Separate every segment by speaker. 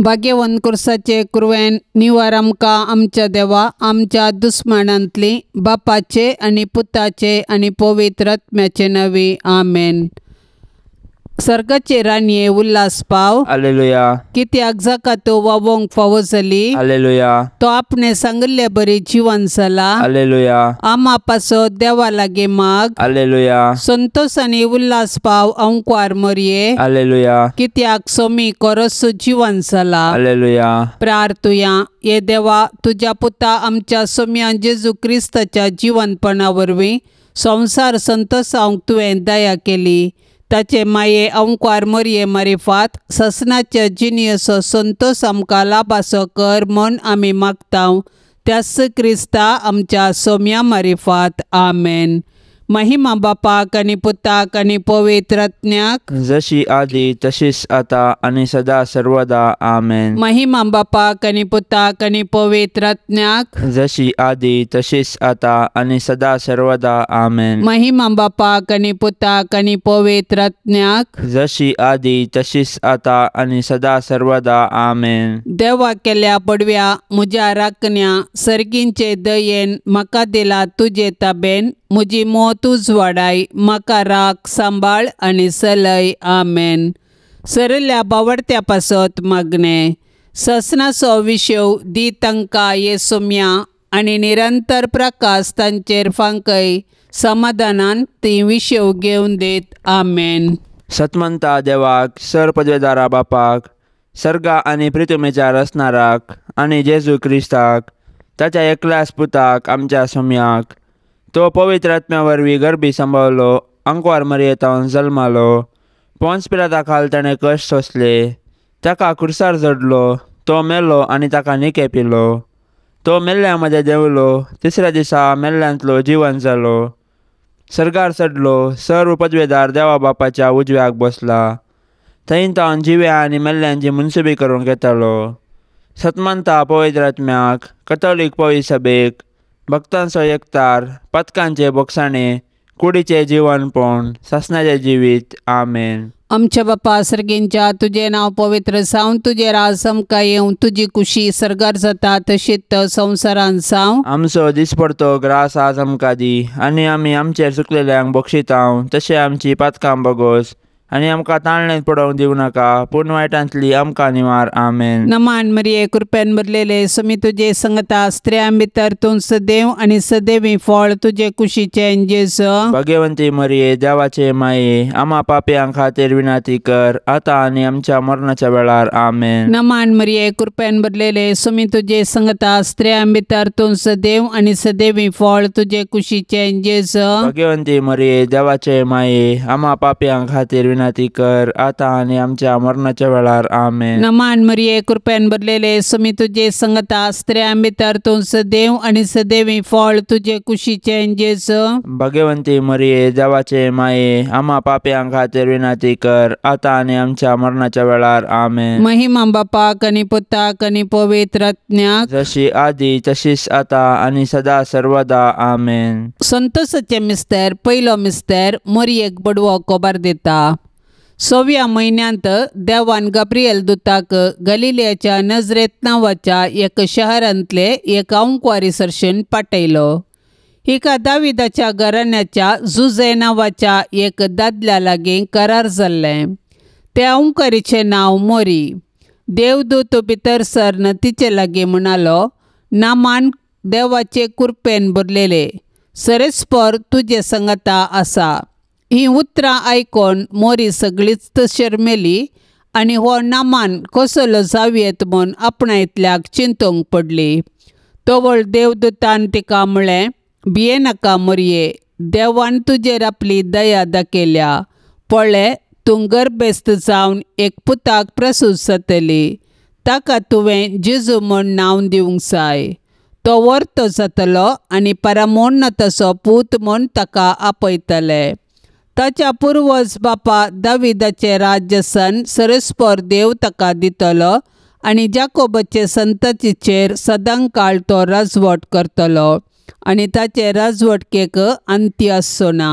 Speaker 1: भाग्यवंत कुर्साचे कुरवेन निवार आमकां आमच्या देवा आमच्या दुस्मानांतली बापाचे आनी पुताचे आनी पवित्र आत्म्याचे नांवी आमेन. सर्गाचे राणये उल्हास पाव.
Speaker 2: हालेलुया.
Speaker 1: कित्याक जाका तो वावोंक फावो जाली.
Speaker 2: हालेलुया.
Speaker 1: तो आपणे सांगिल्ले बरी जिवन जाला.
Speaker 2: हालेलुया.
Speaker 1: आमा पासत देवा लागीं माग.
Speaker 2: हालेलुया.
Speaker 1: संतोष आनी उल्हास पाव अंकवार मरये.
Speaker 2: हालेलुया.
Speaker 1: कित्याक सोमी कोरस जिवन जाला.
Speaker 2: हालेलुया.
Speaker 1: प्रार्थुया. हे देवा तुज्या पुता आमच्या सोम्या जेजू क्रिस्ताच्या जिवनपणा वरवीं संवसार संतोषावंक तुवें दया केली. ताचे माये अंकवार मरये मारिफात ससनाच्या जिणेचो संतोष आमकां लाभासो कर म्हूण आमी मागता त्याच क्रिस्ता आमच्या सोम्या मारिफात. आमेन. महिमा बापाक आनी पुताक आनी पवित्र आत्म्याक,
Speaker 2: जशी आदी तशीच आता आनी सदा सर्वदा. आमेन.
Speaker 1: महिमा बापाक आनी पुताक आनी पवित्र आत्म्याक,
Speaker 2: जशी आदी तशीच आता आनी सदा सर्वदा. आमेन.
Speaker 1: महिमा बापाक आनी पुताक आनी पवित्र आत्म्याक,
Speaker 2: जशी आदी तशीच आता आनी सदा सर्वदा. आमेन.
Speaker 1: देवा केल्या पडव्या म्हज्या राखण्या सर्गींचे दयेन म्हाका दिला तुजे ताबेन म्हजी मोत उजवाडाय म्हाका राख सांबाळ आनी सलय. आमेन. सरल्या बावडत्या पासत मागणें ससनाचो विशेव दी तांकां ये सोम्या आनी निरंतर प्रकाश तांचेर फांकय समाधानान ती विशेव घेवन देत. आमेन.
Speaker 2: सतमंता देवाक सर पदवेदारा बापाक सर्गा आनी प्रितुमेच्या रचणाराक आनी जेजू क्रिस्ताक ताच्या एकल्याच पुताक आमच्या सोम्याक तो पवित्र आत्म्या वरवीं गर्भी सांबाळलो अंकवार मरयेतावन जल्मालो पोन्स पिलाता खाल ताणें कश्ट सोंसले ताका कुर्सार जडलो तो मेलो आनी ताका निके पिलो तो मेल्ल्या मदें देंवलो तिसऱ्या दिसा मेल्ल्यांतलो जिवन जालो सर्गार चडलो सर्व पदवेदार देवा बापाच्या उजव्याक बसला थंय तावन जिव्या आनी मेल्ल्यांची मुनसुबी करूंक येतालो. सतमंता पवित्र आत्म्याक कथोलीक पवित्र सभेक भक्तांचो एकतार पथकांचे बोगसाणे कुडीचे जिवनपण सासणाचें जिवीत. आमेन.
Speaker 1: आमच्या बापा सर्गींच्या तुजें नांव पवित्र जावं तुजें राज आमकां येवं तुजी कुशी सर्गार जाता तशीच संवसारांत जावं.
Speaker 2: आमचो दिसपडतो ग्रास आज आमकां दी आनी आमी आमचेर चुकलेल्यांक बक्षितांव तशें आमची पातकां बगोस आनी आमकां ताळणेंत पडोवंक दिवं नाका पूण वायटांतली आमकां निवार. आमेन.
Speaker 1: नमान मरिये कृपेन भरलेले समी तुजे संगता स्त्रियां भितर तूं सदैव आनी सदैवी फळ तुजे कुशीचें जेजू.
Speaker 2: भाग्यवंती मरिये देवाचे माये आमा पापयां खातीर विनंती कर आतां आनी आमच्या मरणाच्या वेळार. आमेन.
Speaker 1: नमान मरिये कृपेन भरलेले समी तुजे संगता स्त्रियां भितर तूं सदैव आनी सदैवी फळ तुजे कुशीचें जेजू.
Speaker 2: भाग्यवंती मरिये देवाचे माये आमा पापयां खातीर विनंती कर आतां आनी आमच्या मरणाच्या वेळार. आमेन.
Speaker 1: नमान मरिये कृपेन भरलेले समी तुजे संगता स्त्रियां भितर तूं सदैव आनी सदैवी फळ तुजे कुशीचें जेजू.
Speaker 2: भाग्यवंती मरिये देवाचे माये आमा पापयां खातीर विनंती कर आतां आनी आमच्या मरणाच्या वेळार. आमेन.
Speaker 1: महिमा बापाक आनी पुताक आनी पवित्र आत्म्याक,
Speaker 2: जशी आदी तशीच आतां आनी सदा सर्वदा. आमेन.
Speaker 1: संतोषाचे मिस्तर पयलो मिस्तर मरियेक बडवो कोबार दिता. सव्या म्हयन्यांत देवान गाब्रिएल दुताक गलिलियाच्या नजरेत नांवाच्या एक शहरांतले एक अंकवारी सरशेन पाठयलो. हिका दाविदाच्या घराण्याच्या जुजे नांवाच्या एक दादल्या लागीं करार जाल्लें. त्या अंकवारीचें नांव मोरी. देवदूत भितर सरन तिचे लागीं म्हणालो, नामान देवाचे कुरपेन भरलेले सरेस्पर तुजे संगता आसा. ही उतरां आयकोन मोरी सगळीच शरमेली आनी हो नामान कसलो जावयेत म्हूण आपणायतल्याक चिंतूंक पडली. तवळ देवदूतान तिका म्हळें, भियेनाका मोरये, देवान तुजेर आपली दया दाखयल्या. पळय तूं गर्भेस्त जावन एक पुताक प्रसूत जातली. ताका तुवें जेजू म्हूण नांव दिवंक जाय. तो वर्तो जातलो आनी परमोन्नताचो पूत म्हूण ताका आपयतले. ताच्या पुर्वज बापा दाविदाचें राज्य सन सरस्पर देव ताका दितलो आनी जाकोबाचे संततीचेर सदांकाळ तो राजवट करतलो आनी ताचे राजवटकेक अंत्य आसचो ना.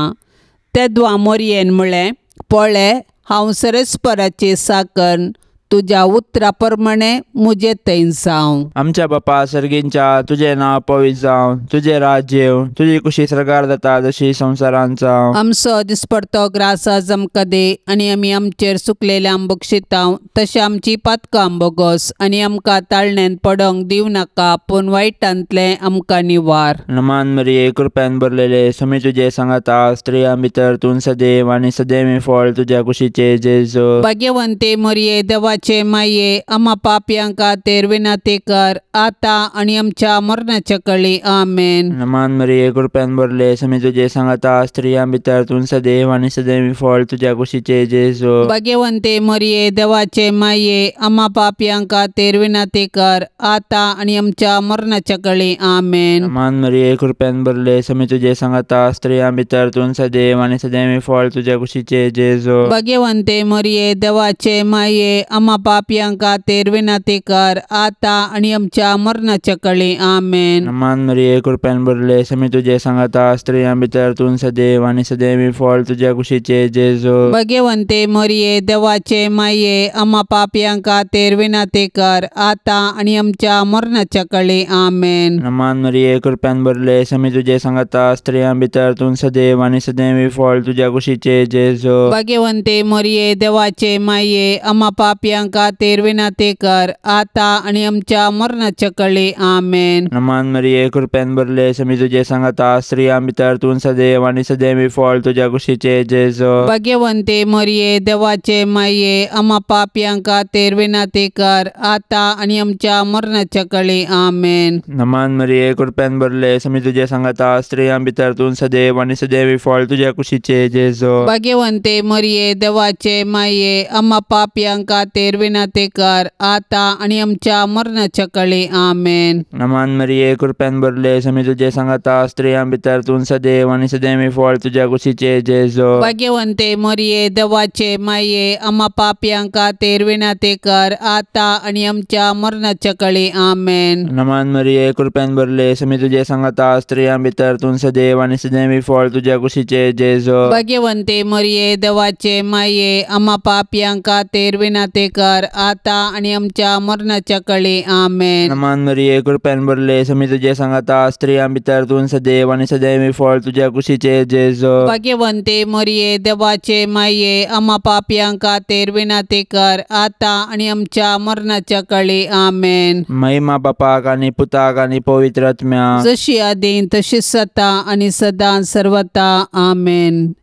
Speaker 1: तेदवा मोरयेन म्हळें, पळय हांव सरस्पराची साकन तुज्या उतरा प्रमाणे मुजे थंय जावं.
Speaker 2: आमच्या बापा सर्गींच्या तुजें नांव पवित्र जावं, तुजें राज्य येवं, तुजी कुशी सर्गार जाता जशी संवसारांत जावं.
Speaker 1: आमचो दिसपडतो ग्रास आज आमकां दी आनी आमी आमचेर चुकलेल्यांक बक्षितांव तशें आमची पातकां बोगोस आनी आमकां ताळण्यांत पडोंक दिवं नाका पूण वायटांतलें आमकां निवार.
Speaker 2: नमान मरिये कृपेन भरलेले स्वामी तुजे सांगाता, स्त्रियां भितर तूं सदैव आनी सदैव फळ तुज्या कुशीचे जेजू.
Speaker 1: भाग्यवंते मरिये देवाचे माये आमा पापयां खातीर विनंती कर आतां आनी आमच्या मरणाच्या कळी. आमेन.
Speaker 2: नमान मरिये कृपेन भरले स्वामी तुजे सांगाता, स्त्रियां भितर तूं सदैव आनी सदैव फळ तुज्या कुशीचे जेजू.
Speaker 1: भाग्यवंते मरिये देवाचे माये आमा पापयां खातीर विनंती कर आतां आनी आमच्या मरणाच्या कळी. आमेन.
Speaker 2: नमान मरिये कृपेन भरले स्वामी तुजे सांगाता, स्त्रियां भितर तूं सदैव आनी सदैव फळ तुज्या कुशीचे जेजू.
Speaker 1: भाग्यवंते मरिये देवाचे माये आमा पापयां खातीर विनंती कर आतां आनी आमच्या मरणाच्या कळी. आमेन.
Speaker 2: नमान मरिये कृपेन भरले स्वामी तुजे सांगाता, स्त्रियां भितर तूं सदैव आनी सदैव फळ तुज्या कुशीचे जेजू.
Speaker 1: भाग्यवंते मरिये देवाचे माये आमा पापयां खातीर विनंती कर आतां आनी आमच्या मरणाच्या कळी. आमेन.
Speaker 2: नमान मरिये कृपेन भरले स्वामी तुजे सांगाता, स्त्रियां भितर तूं सदैव आनी सदैव फळ तुज्या कुशीचे जेजू.
Speaker 1: भाग्यवंते मरिये देवाचे माये आमा पापयां खातीर विनंती कर आतां आनी आमच्या मरणाच्या कळी. आमेन.
Speaker 2: नमान मरिये कृपेन भरले स्वामी तुजे सांगाता, स्त्रियां भितर तूं सदैव आनी सदैव फळ तुज्या कुशीचे जेजू.
Speaker 1: भाग्यवंते मरिये देवाचे माये आमा पापयां खातीर विनंती कर आतां आनी आमच्या मरणाच्या कळी. आमेन.
Speaker 2: नमान मरिये कृपेन भरले स्वामी तुजे सांगाता, स्त्रियां भितर तूं सदैव आनी सदैव फळ तुज्या कुशीचे जेजू.
Speaker 1: भाग्यवंते मरिये देवाचे माये आमा पापयां खातीर विनंती कर आतां आनी आमच्या मरणाच्या कळी. आमेन.
Speaker 2: नमान मरिये कृपेन भरले स्वामी तुजे सांगाता, स्त्रियां भितर तूं सदैव आनी सदैव फळ तुज्या कुशीचे जेजू.
Speaker 1: भाग्यवंते मरिये देवाचे माये आमा पापयां खातीर विनंती कर आतां आनी आमच्या मरणाच्या कळी. आमेन.
Speaker 2: नमान मरिये कृपेन भरले स्वामी तुजे सांगाता, स्त्रियां भितर तूं सदैव आनी सदैव फळ तुज्या कुशीचे जेजू.
Speaker 1: भाग्यवंते मरिये देवाचे माये आमा पापयां खातीर विनंती कर आतां आनी आमच्या मरणाच्या कळी. आमेन.
Speaker 2: नमान मरिये कृपेन भरले स्वामी तुजे सांगाता, स्त्रियां भितर तूं सदैव आनी सदैव फळ तुज्या कुशीचे जेजू.
Speaker 1: भाग्यवंते मरिये देवाचे माये आमा पापयां खातीर विनंती कर आतां आनी आमच्या मरणाच्या कळी. आमेन.
Speaker 2: महिमा बापाक आनी पुताक आनी पवित्र आत्म्याक,
Speaker 1: जशी आदीं तशी सता आनी सदां सर्वता. आमेन.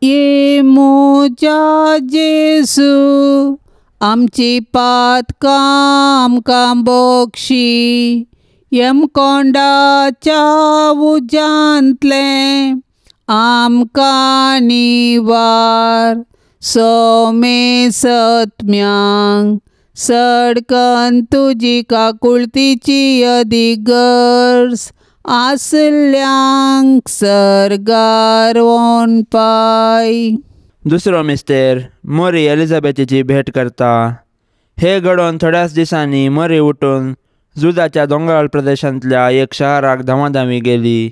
Speaker 1: ये म्हज्या जेजू आमची पातकां आमकां बोक्षी, यमकोंडाच्या उज्यांतलें आमकां निवार, सोमे सत्म्यांक सडकन तुजी काकुळतीची अदीक गरज आसल्यांक सर्गार वोन पाय.
Speaker 2: दुसरो मिस्तेर मरी एलिझाबेथीची भेट करता. हे घडोवन थोड्याच दिसांनी मरी उठून जुदाच्या दोंगराळ प्रदेशांतल्या एक शहराक धांवाधांवी गेली.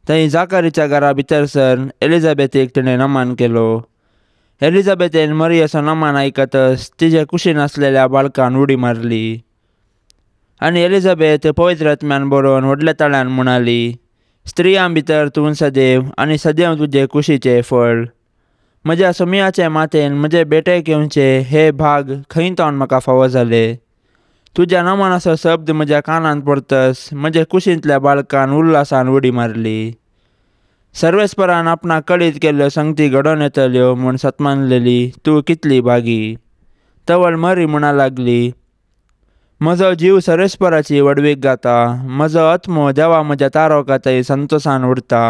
Speaker 2: थंय जाकारीच्या घरा भितर सर एलिझाबेथीक तिणें नमान केलो. एलिझाबेथीन मरियेचो नमान आयकतच तिजे कुशीन आसलेल्या बाळकान उडी मारली आनी एलिझाबेथ पवित्र आत्म्यान बरोवन व्हडल्या ताळ्यान म्हणाली, स्त्रियां भितर तूं सदैव आनी सदैव तुजे कुशीचें फळ. म्हज्या सोमयाचे मातेन म्हजे बेटेक येवचे हे भाग खंय तावन म्हाका फावो जाले. तुज्या नमनाचो शब्द म्हज्या कानांत पडतस म्हजे कुशींतल्या बाळकान उल्हासान उडी मारली. सर्वेस्परान आपणाक कळीत केल्ल्यो संगती घडोवन येतल्यो म्हूण सतमानलेली तूं कितली भागी. तवळ मरी म्हणा लागली, म्हजो जीव सर्वेस्पराची व्हडवीक गाता, म्हजो आत्मो देवा म्हज्या तारोकातय संतोसान उरता.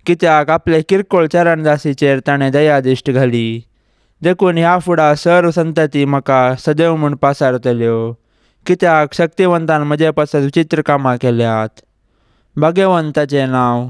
Speaker 2: कित्याक आपले किरकोळ चरणदासीचेर ताणें दयादिश्ट घाली. देखून ह्या फुडा सर्व संतती म्हाका सदैव म्हूण पासारतल्यो. कित्याक शक्तिवंतान म्हजे पासत विचित्र कामां केल्यात. भाग्यवंताचें नांव.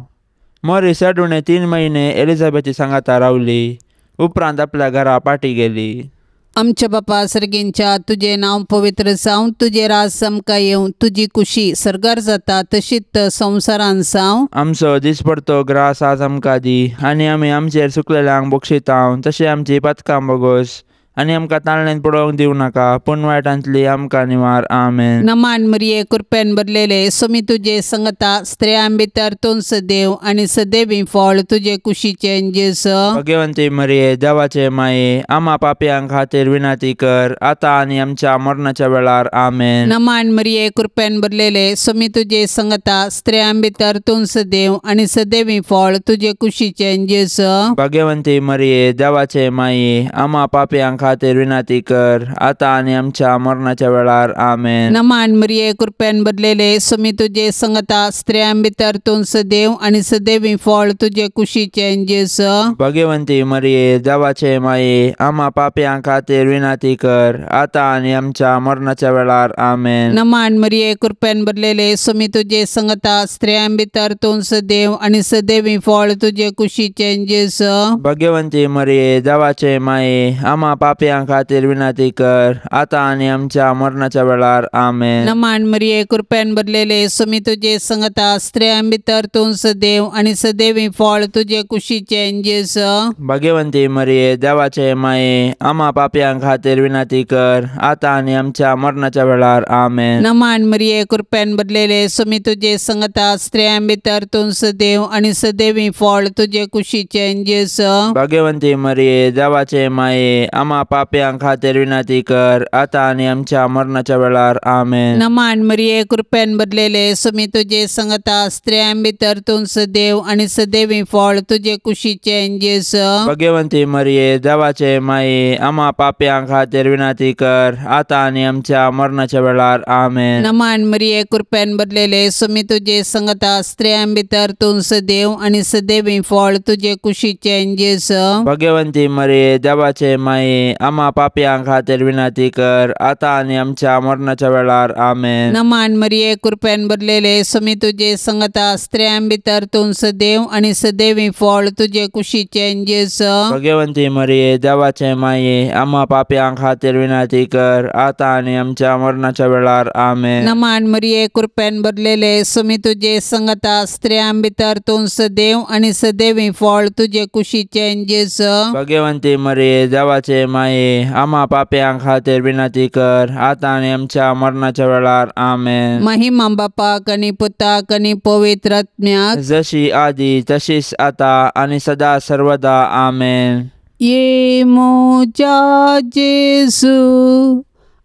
Speaker 2: मरी चड उणें 3 म्हयने एलिझाबेथी सांगाता रावली. उपरांत आपल्या घरा पाटी गेली.
Speaker 1: आमच्या बापा सर्गींच्या तुजें नांव पवित्र जावं, तुजें राज आमकां येवं, तुजी कुशी सर्गार जाता तशीच संवसारान जावं.
Speaker 2: आमचो दिसपडतो ग्रास आज आमकां दी आनी आमी आमचेर चुकलेल्यांक बक्षितांव तशें आमची पातकां बोगोस आनी आमकां ताळणेन पडोवंक दिवं नाका, पूण वायटांतली आमकां निवार. आमेन.
Speaker 1: नमान मरिये, कृपेन भरलेले, स्वामी तुजे संगता, स्त्रियां भितर तूं सदैव आनी सदैवी फळ तुजे कुशीचें जेजू.
Speaker 2: भगवंती मरिये, देवाचे माये, आमा पापयां खातीर विनंती कर, आतां आनी आमच्या मरणाच्या वेळार. आमेन.
Speaker 1: नमान मरिये, कृपेन भरलेले, स्वामी तुजे संगता, स्त्रियां भितर तूं सदैव आनी सदैवी फळ तुजे कुशीचें जेजू.
Speaker 2: भगवंती मरिये, देवाचे माये, आमा पापयां खातीर विनंती कर, आतां आनी आमच्या मरणाच्या वेळार. आमेन.
Speaker 1: नमान मरिये, कृपेन भरलेले, स्वामी तुजे संगता, स्त्रियां भितर तूं सदैव आनी सदैवी फळ तुजे कुशीचें जेजू.
Speaker 2: भगवंती मरिये, देवाचे माये, आमा पापयां खातीर विनंती कर, आतां आनी आमच्या मरणाच्या वेळार. आमेन.
Speaker 1: नमान मरिये, कृपेन भरलेले, स्वामी तुजे संगता, स्त्रियां भितर तूं सदैव आनी सदैवी फळ तुजे कुशीचें जेजू.
Speaker 2: भगवंती मरिये, देवाचे माये, आमा पापयां खातीर विनंती कर, आतां आनी आमच्या मरणाच्या वेळार. आमेन.
Speaker 1: नमान मरिये, कृपेन भरलेले, स्वामी तुजे संगता, स्त्रियां भितर तूं सदैव आनी सदैवी फळ तुजे कुशीचें जेजू.
Speaker 2: भगवंती मरिये, देवाचे माये, आमा पापयां खातीर विनंती कर, आतां आनी आमच्या मरणाच्या वेळार. आमेन.
Speaker 1: नमान मरिये, कृपेन भरलेले, स्वामी तुजे संगता, स्त्रियां भितर तूं सदैव आनी सदैवी फळ तुजे कुशीचें जेजू.
Speaker 2: भगवंती मरिये, देवाचे माये, आमा पापयां खातीर विनंती कर, आतां आनी आमच्या मरणाच्या वेळार. आमेन.
Speaker 1: नमान मरिये, कृपेन भरलेले, स्वामी तुजे संगता, स्त्रियां भितर तूं सदैव आनी सदैवी फळ तुजे कुशीचें जेजू.
Speaker 2: भगवंती मरिये, देवाचे माये, आमा पापयां खातीर विनंती कर, आतां आनी आमच्या मरणाच्या वेळार. आमेन.
Speaker 1: नमान मरिये, कृपेन भरलेले, स्वामी तुजे संगता, स्त्रियां भितर तूं सदैव आनी सदैवी फळ तुजे कुशीचें जेजू.
Speaker 2: भगवंती मरिये, देवाचे माये, आमा पापयां खातीर विनंती कर, आतां आनी आमच्या मरणाच्या वेळार. आमेन.
Speaker 1: नमान मरिये, कृपेन भरलेले, स्वामी तुजे संगता, स्त्रियां भितर तूं सदैव आनी सदैवी फळ तुजे कुशीचें जेजू.
Speaker 2: भगवंती मरिये, देवाचे माये, आमा पापयां खातीर विनंती कर, आतां आनी आमच्या मरणाच्या वेळार. आमेन.
Speaker 1: नमान मरिये, कृपेन भरलेले, स्वामी तुजे संगता, स्त्रियां भितर तूं सदैव आनी सदैवी फळ तुजे कुशीचें जेजू.
Speaker 2: भगवंती मरिये, देवाचे माये, आमा पापयां खातीर विनंती कर, आतां आनी आमच्या मरणाच्या वेळार. आमेन.
Speaker 1: महिमा बापाक आनी पुताक आनी पवित्र आत्म्याक,
Speaker 2: जशी आदी तशीच आता आनी सदा सर्वदा. आमेन.
Speaker 1: ये म्हज्या जेजू,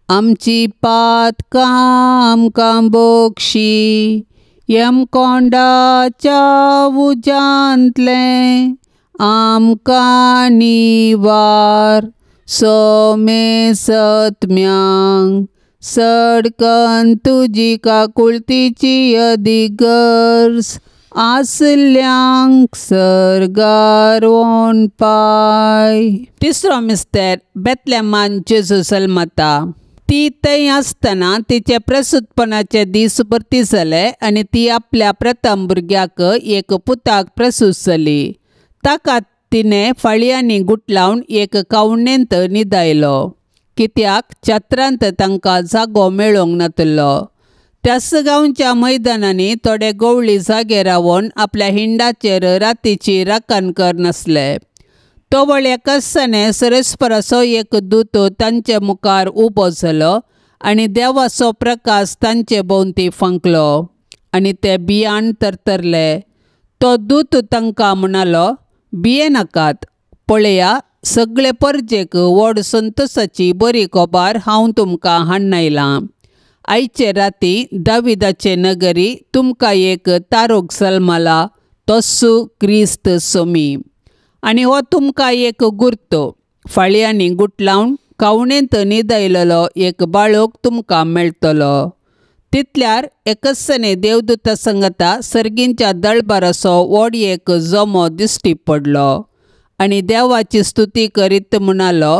Speaker 1: आमची पातकां आमकां बोगशी, यमकोंडाच्या उज्यांतलें आमकां निवार, सोमे सत्म्यांक सडकन तुजी काकुळतीची अदीक गरज आसल्यांक सर्गार वोन पाय. तिसरो मिस्तेर, बेतलेमान जेजू जल्मता. ती थंय आसतना तिचे प्रसूतपणाचे दीस भरती जाले आनी ती आपल्या प्रथम भुरग्याक एक पुताक प्रसूत जाली. ताका तिणें फाळयांनी गुटलावन एक कावणेंत न्हिदायलो, कित्याक छत्रांत तांकां जागो मेळोंक नातलो. त्याच गांवच्या मैदानांनी थोडे गवळी जागे रावन आपल्या हिंडाचेर रातीची राखण करनासले. तवळ एकासाने सरस्पराचो एक दूत तांचे मुखार उबो जालो आनी देवाचो प्रकाश तांचे भोंवती फांकलो आनी ते बियान तरतरले. तो दूत तांकां म्हणालो, भियेनाकात, पळया सगळे परजेक व्हड संतोसाची बरी खबर हांव तुमकां हाडून आयलां. आयचे राती दाविदाचे नगरी तुमकां एक तारोक जल्मला, तोसू क्रिस्त सोमी. आनी हो तुमकां एक गुर्तो, फाळयांनी गुटलावन कावणेंत न्हिदायलेलो एक बाळक तुमकां मेळटलो. तितल्यार एकसने देवदूता संगता सर्गींच्या दळबाराचो व्हड एक जमो दिश्टी पडलो आनी देवाची स्तुती करीत म्हणालो,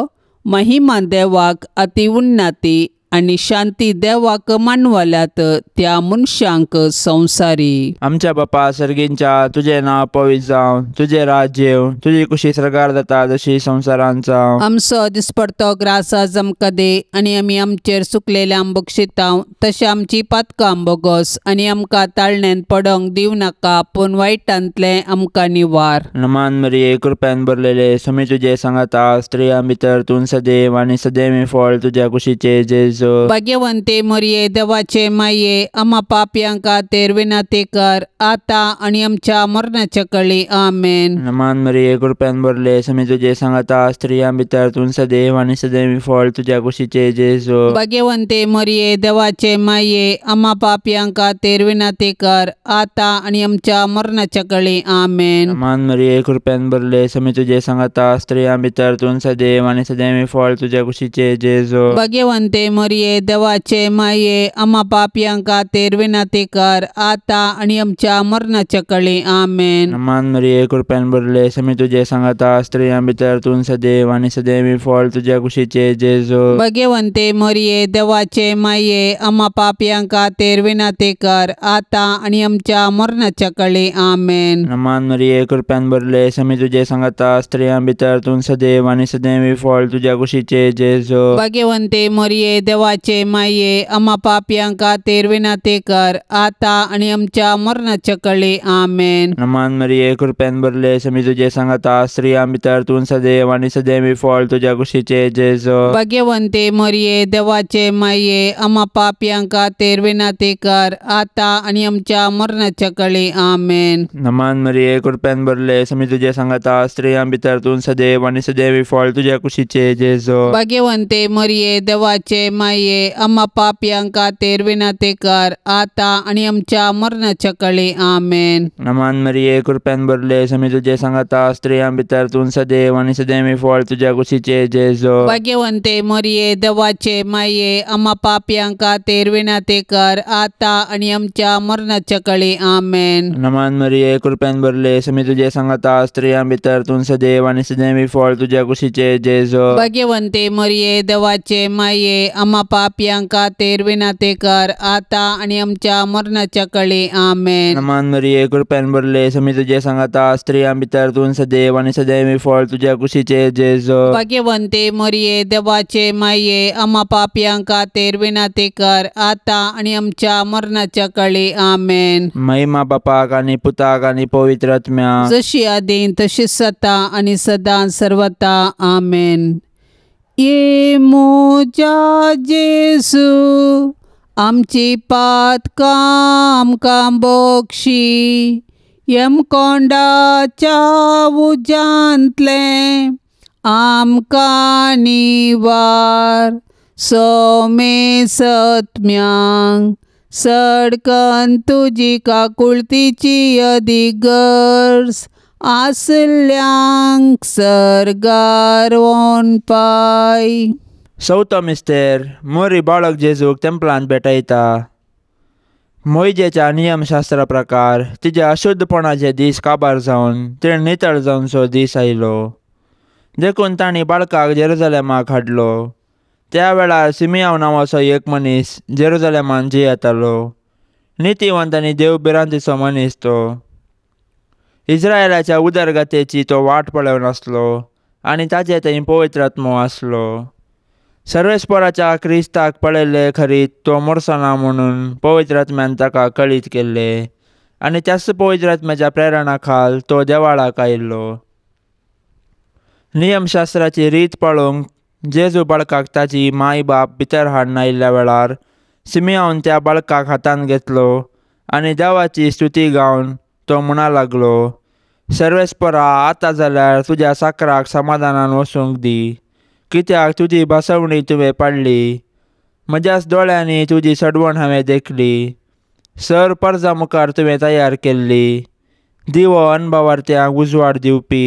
Speaker 1: महिमा देवाक अति उन्नती आनी शांती देवाक मानवल्यात त्या मनशांक संवसारी.
Speaker 2: आमच्या बापा सर्गींच्या तुजें नांव पवित्र जावं, तुजें राज्य येवं, तुजी कुशी सरकार जाता जशी संवसारांत जावं.
Speaker 1: आमचो दिसपडतो ग्रास आज आमकां दे आनी आमी आमचेर सुकलेल्यांक बक्षितांव तशें आमची पातकां बोगोस आनी आमकां ताळण्यांत पडोंक दिवं नाका पूण वायटांतलें आमकां निवार.
Speaker 2: नमान मरिये कृपेन भरलेले स्वामी तुजे सांगाता, स्त्रियां भितर तूं सदैव आनी सदैव फळ तुज्या कुशीचे जेजू.
Speaker 1: भाग्यवंते मरिये देवाचे माये आमा पापयां खातीर विनंती कर आतां आनी आमच्या मरणाच्या कळी. आमेन.
Speaker 2: नमान मरिये कृपेन भरले स्वामी तुजे सांगाता, स्त्रियां भितर तूं सदैव आनी सदैव फळ तुज्या कुशीचे जेजू.
Speaker 1: भाग्यवंते मरिये देवाचे माये आमा पापयां खातीर विनंती कर आतां आनी आमच्या मरणाच्या कळी. आमेन.
Speaker 2: नमान मरिये कृपेन भरले स्वामी तुजे सांगाता, स्त्रियां भितर तूं सदैव आनी सदैव फळ तुज्या कुशीचे जेजू.
Speaker 1: भाग्यवंते मरिये देवाचे माये आमा पापयां खातीर विनंती कर आतां आनी आमच्या मरणाच्या कळी. आमेन.
Speaker 2: नमान मरिये कृपेन भरले स्वामी तुजे सांगाता, स्त्रियां भितर तूं सदैव आनी सदैव फळ तुज्या कुशीचे जेजू.
Speaker 1: भाग्यवंते मरिये देवाचे माये आमा पापयां खातीर विनंती कर आतां आनी आमच्या मरणाच्या कळी. आमेन.
Speaker 2: नमान मरिये कृपेन भरले स्वामी तुजे सांगाता, स्त्रियां भितर तूं सदैव आनी सदैव फळ तुज्या कुशीचे जेजू.
Speaker 1: भाग्यवंते मरिये देवाचे माये आमा पापयां खातीर विनंती कर आतां आनी आमच्या मरणाच्या कळी. आमेन.
Speaker 2: नमान मरिये कृपेन भरले स्वामी तुजे सांगाता, स्त्रियां भितर तूं सदैव आनी सदैव फळ तुज्या कुशीचे जेजू.
Speaker 1: भाग्यवंते मरिये देवाचे माये आमा पापयां खातीर विनंती कर आतां आनी आमच्या मरणाच्या कळी. आमेन.
Speaker 2: नमान मरिये कृपेन भरले स्वामी तुजे सांगाता, स्त्रियां भितर तूं सदैव आनी सदैव फळ तुज्या कुशीचे जेजू.
Speaker 1: भाग्यवंते मरिये देवाचे माये आमा पापयां खातीर विनंती कर आतां आनी आमच्या मरणाच्या कळी. आमेन.
Speaker 2: नमान मरिये कृपेन भरले स्वामी तुजे सांगाता, स्त्रियां भितर तूं सदैव आनी सदैव फळ तुज्या कुशीचे जेजू.
Speaker 1: भाग्यवंते मरिये देवाचे माये आमा पापयां खातीर विनंती कर आतां आनी आमच्या मरणाच्या कळी. आमेन.
Speaker 2: नमान मरिये कृपेन भरले स्वामी तुजे सांगाता, स्त्रियां भितर तूं सदैव आनी सदैव फळ तुज्या कुशीचे जेजू.
Speaker 1: भाग्यवंते मरिये देवाचे माये आमा पापयां खातीर विनंती कर आतां आनी आमच्या मरणाच्या कळी. आमेन.
Speaker 2: नमान मरिये कृपेन भरले स्वामी तुजे सांगाता, स्त्रियां भितर तूं सदैव आनी सदैव फळ तुज्या कुशीचे जेजू.
Speaker 1: भाग्यवंते मरिये देवाचे माये आमा पापयां खातीर विनंती कर आतां आनी आमच्या मरणाच्या कळी. आमेन.
Speaker 2: महिमा बापाक आनी पुताक आनी पवित्र आत्म्याक,
Speaker 1: जशी आदीं तशी सता आनी सदां सर्वता. आमेन. ये म्हज्या जेजू आमची पातकां आमकां बक्षी, यमकोंडाच्या उज्यांतलें आमकां निवार, सोमे सत्म्यांक सडकन तुजी काकुळतीची अदिगर्ज आसल्यांक सर्गार वोनपाय.
Speaker 2: चवथो मिस्तेर मोरी बाळक जेजूक तेंपलांत भेटयता. मोयजेच्या नियमशास्त्रा प्रकार तिज्या अशुद्धपणाचे दीस काबार जावन तिणें नितळ जावचो दीस आयलो, देखून तांणी बाळकाक जेरुजलेमाक हाडलो. त्या वेळार सिमियांव नांवाचो एक मनीस जेरुजलेमान जियेतालो. नितीवंत आनी देव भिरांतीचो मनीस तो. इस्रायलाच्या उदरगतेची तो वाट पळोवन आसलो आनी ताचे थंय पवित्र आत्मो आसलो. सर्वेस्पराच्या क्रिस्ताक पळयल्ले खरीत तो मोरसना म्हणून पवित्र आत्म्यान ताका कळीत केल्ले आनी त्याच पवित्र आत्म्याच्या प्रेरणा खाल तो देवाळाक आयिल्लो. नियमशास्त्राची रीत पळोवंक जेजू बाळकाक ताची माय बाप भितर हाडून आयिल्ल्या वेळार सिमियांवन त्या बाळकाक हातांत घेतलो आनी देवाची स्तुती गावन तो म्हणा लागलो, सर्वेस्परा आतां जाल्यार तुज्या साकराक समाधानान वसूंक दी, कित्याक तुजी भासवणी तुवें पाडली, म्हज्याच दोळ्यांनी तुजी सडवण हांवें देखली, सर परजा मुखार तुवें तयार केल्ली, दिवो अनभावार्थ्यांक उजवाड दिवपी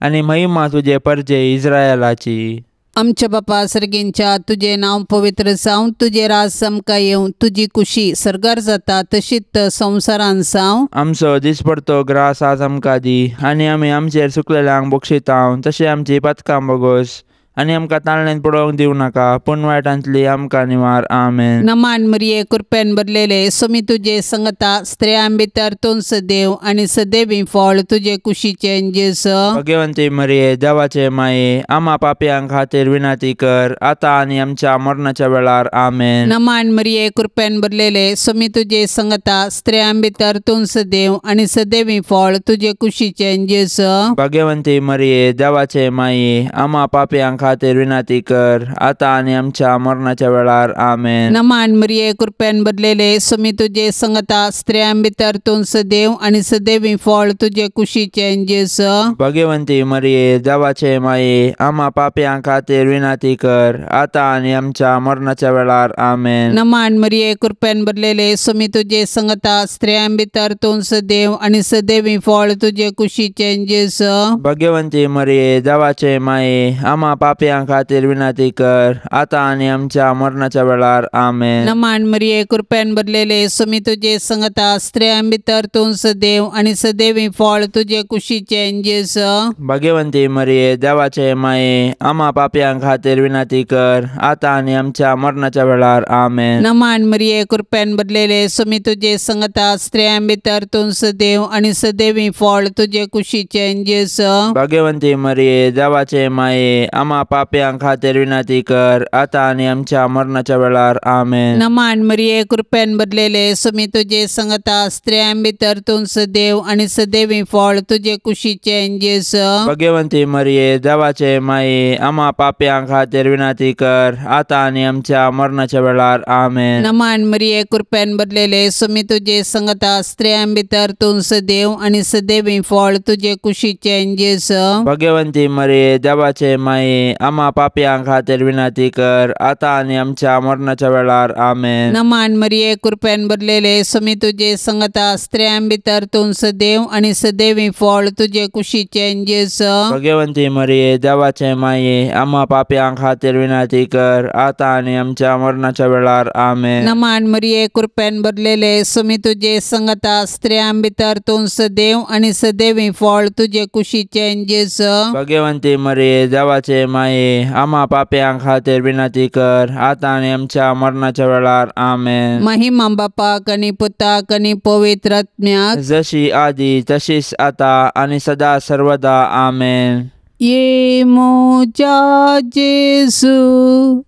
Speaker 2: आनी महिमा तुजे परजे इस्रायलाची.
Speaker 1: आमच्या बापा सर्गींच्या तुजें नांव पवित्र जावं, तुजें राज आमकां येवं, तुजी कुशी सर्गार जाता तशीच संवसारान जावं.
Speaker 2: आमचो दिसपडतो ग्रास आज आमकां दी आनी आमी आमचेर चुकलेल्यांक बक्षितांव तशें आमची पातकां बोगोस आनी आमकां ताळणेन पडोवंक दिवं नाका, पूण वायटांतली आमकां निवार. आमेन.
Speaker 1: नमान मरिये, कृपेन भरलेले, स्वामी तुजे संगता, स्त्रियां भितर तूं सदैव आनी सदैवी फळ तुजे कुशीचें जेजू.
Speaker 2: भगवंती मरिये, देवाचे माये, आमा पापयां खातीर विनंती कर, आतां आनी आमच्या मरणाच्या वेळार. आमेन.
Speaker 1: नमान मरिये, कृपेन भरलेले, स्वामी तुजे संगता, स्त्रियां भितर तूं सदैव आनी सदैवी फळ तुजे कुशीचें जेजू.
Speaker 2: भगवंती मरिये, देवाचे माये, आमा पापयां खातीर विनंती कर, आतां आनी आमच्या मरणाच्या वेळार. आमेन.
Speaker 1: नमान मरिये, कृपेन भरलेले, स्वामी तुजे संगता, स्त्रियां भितर तूं सदैव आनी सदैवी फळ तुजे कुशीचें जेजू.
Speaker 2: भगवंती मरिये, देवाचे माये, आमा पापयां खातीर विनंती कर, आतां आनी आमच्या मरणाच्या वेळार. आमेन.
Speaker 1: नमान मरिये, कृपेन भरलेले, स्वामी तुजे संगता, स्त्रियां भितर तूं सदैव आनी सदैवी फळ तुजे कुशीचें जेजू.
Speaker 2: भगवंती मरिये, देवाचे माये, आमा पापयां खातीर विनंती कर, आतां आनी आमच्या मरणाच्या वेळार. आमेन.
Speaker 1: नमान मरिये, कृपेन भरलेले, स्वामी तुजे संगता, स्त्रियां भितर तूं सदैव आनी सदैवी फळ तुजे कुशीचें जेजू.
Speaker 2: भगवंती मरिये, देवाचे माये, आमा पापयां खातीर विनंती कर, आतां आनी आमच्या मरणाच्या वेळार. आमेन.
Speaker 1: नमान मरिये, कृपेन भरलेले, स्वामी तुजे संगता, स्त्रियां भितर तूं सदैव आनी सदैवी फळ तुजे कुशीचें जेजू.
Speaker 2: भगवंती मरिये, देवाचे माये, आमा पापयां खातीर विनंती कर, आतां आनी आमच्या मरणाच्या वेळार. आमेन.
Speaker 1: नमान मरिये, कृपेन भरलेले, स्वामी तुजे संगता, स्त्रियां भितर तूं सदैव आनी सदैवी फळ तुजे कुशीचें जेजू.
Speaker 2: भगवंती मरिये, देवाचे माये, आमा पापयां खातीर विनंती कर, आतां आनी आमच्या मरणाच्या वेळार. आमेन.
Speaker 1: नमान मरिये, कृपेन भरलेले, स्वामी तुजे संगता, स्त्रियां भितर तूं सदैव आनी सदैवी फळ तुजे कुशीचें जेजू.
Speaker 2: भगवंती मरिये, देवाचे माये, आमा पापयां खातीर विनंती कर, आतां आनी आमच्या मरणाच्या वेळार. आमेन.
Speaker 1: नमान मरिये, कृपेन भरलेले, स्वामी तुजे संगता, स्त्रियां भितर तूं सदैव आनी सदैवी फळ तुजे कुशीचें जेजू.
Speaker 2: भगवंती मरिये, देवाचे माये, आमा पापयां खातीर विनंती कर, आतां आनी आमच्या मरणाच्या वेळार. आमेन.
Speaker 1: नमान मरिये, कृपेन भरलेले, स्वामी तुजे संगता, स्त्रियां भितर तूं सदैव आनी सदैवी फळ तुजे कुशीचें जेजू.
Speaker 2: भगवंती मरिये, देवाचे माये, आमा पापयां खातीर विनंती कर, आतां आनी आमच्या मरणाच्या वेळार. आमेन.
Speaker 1: महिमा बापाक आनी पुताक आनी पवित्र आत्म्याक,
Speaker 2: जशी आदी तशीच आता आनी सदा सर्वदा. आमेन.
Speaker 1: ये म्हज्या जेजू,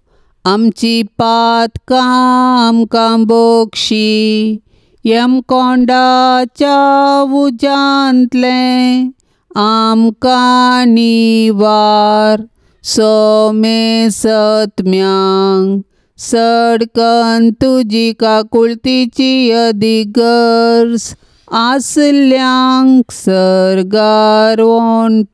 Speaker 1: आमची पातकां आमकां बोगशी, यमकोंडाच्या उज्यांतलें आमकां निवार, सोमे सत्म्यांक सडकन तुजी काकुळतीची अदिगर्ज आसल्यांक सर्गार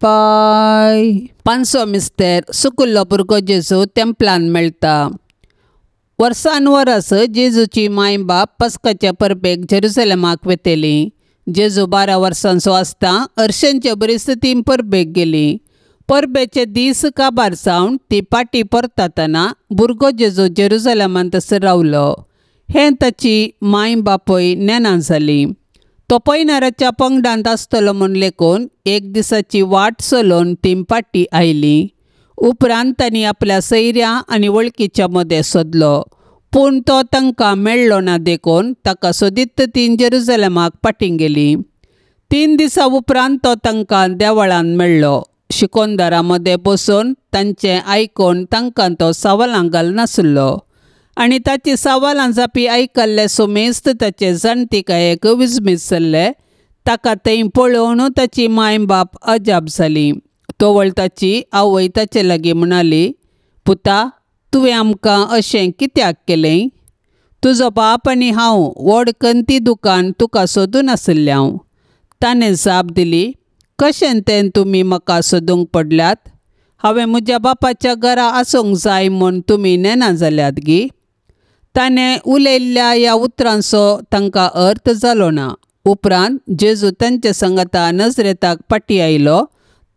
Speaker 1: पाय. पांचवो मिस्तेर, सुकुल्लो भुरगो जेजू तेंपलान मेळटा. वर्सान वरस जेजूची माय बाप पस्काच्या परबेक जेरुसलेमाक वेतेली. जेजू 12 वर्सांचो आसता हरशेंचे बरीच ती परबेक गेली. परबेचे दीस काबार जावन ती पाटी परतातना भुरगो जेजू जेरुसलेमांत रावलो. हें ताची माय बापूय नेना जाली. तो पयणाराच्या पंगडांत आसतलो म्हूण लेखून एक दिसाची वाट चलोवन ती पाटी आयली. उपरांत तांणी आपल्या सैऱ्या आनी वळखीच्या मदें सोदलो, पूण तो तांकां मेळ्ळो ना देखून ताका सोदीत ती जेरुसलेमाक फाटीं गेली. 3 दिसां उपरांत तो तांकां देवळांत मेळ्ळो. शिकोनदारां मदें बसून तांचें आयकून तांकां तो सवालां घालनासलो आनी ताची सवालां जापी आयकल्ले सुमेस्त ताचे जाणतिकायेक विजमीत जाल्ले. ताका थंय पळोवन ताची माय बाप अजाप जाली. तवळ ताची आवय ताचे लागीं म्हणाली, पुता, तुवें आमकां अशें कित्याक केलें? तुजो बाप आनी हांव व्हड कंती दुकान तुका सोदून आशिल्लें हांव. ताणें जाप दिली, कशें तें तुमी म्हाका सोदूंक पडल्यात? हांवें म्हज्या बापाच्या घरा आसूंक जाय म्हूण तुमी नेना जाल्यात गी? ताणें उलयल्ल्या ह्या उतरांचो तांकां अर्थ जालो ना. उपरांत जेजू तांचे संगता नजरेताक फाटीं आयलो.